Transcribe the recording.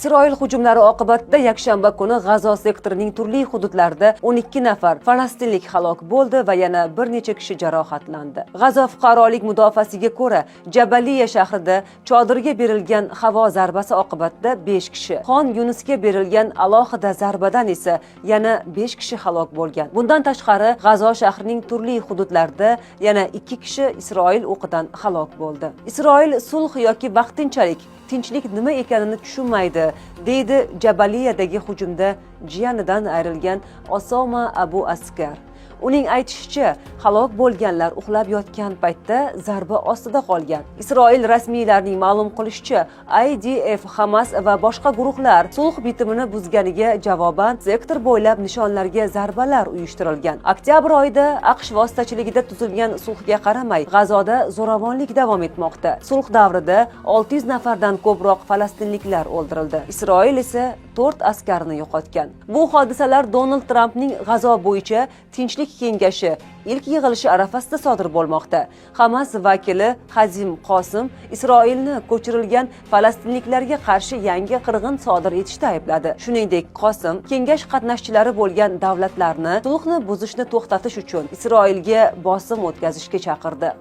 Isroil hujumlari oqibatida yakshanba kuni G'azo sektorining turli hududlarida 12 nafar falastinlik halok bo'ldi va yana bir necha kishi jarohatlandi. G'azo fuqarolik mudofaasiga ko'ra, Jabaliya shahrida chodirga berilgan havo zarbasi oqibatida 5 kishi, Xon Yunusga berilgan alohida zarbadan esa yana 5 kishi halok bo'lgan. Bundan tashqari, G'azo shahrining turli hududlarida yana 2 kishi Isroil o'qidan halok bo'ldi. Isroil sulh yoki vaqtinchalik tinchlik nima ekanini tushunmaydi, deydi Jabaliyadagi hujumda jiyanidan ayrilgan Osoma Abu Askar. Uning aytishicha, halok bo'lganlar uxlab yotgan paytda zarba ostida qolgan. Isroil rasmiylarining ma'lum qilishicha, IDF, Hamas va boshqa guruhlar sulh bitimini buzganiga javoban sektor bo'ylab nishonlarga zarbalar uyushtirilgan. Oktyabr oyida AQSh vositachiligida tuzilgan sulhga qaramay, G'azoda zo'ravonlik davom etmoqda. Sulh davrida 600 nafardan ko'proq falastinliklar o'ldirildi. Isroil esa 4 askarini yo'qotgan. Bu hodisalar Donald Trampning G'azo bo'yicha tinchlik kengashi ilk yig'ilishi arafasida sodir bo'lmoqda. Hamas vakili Hazim Qosim Isroilni ko'chirilgan falastinliklarga qarshi yangi qirg'in sodir etishda aybladi. Shuningdek, Qosim kengash qatnashchilari bo'lgan davlatlarni sulhni buzishni to'xtatish uchun Isroilga bosim o'tkazishga chaqirdi.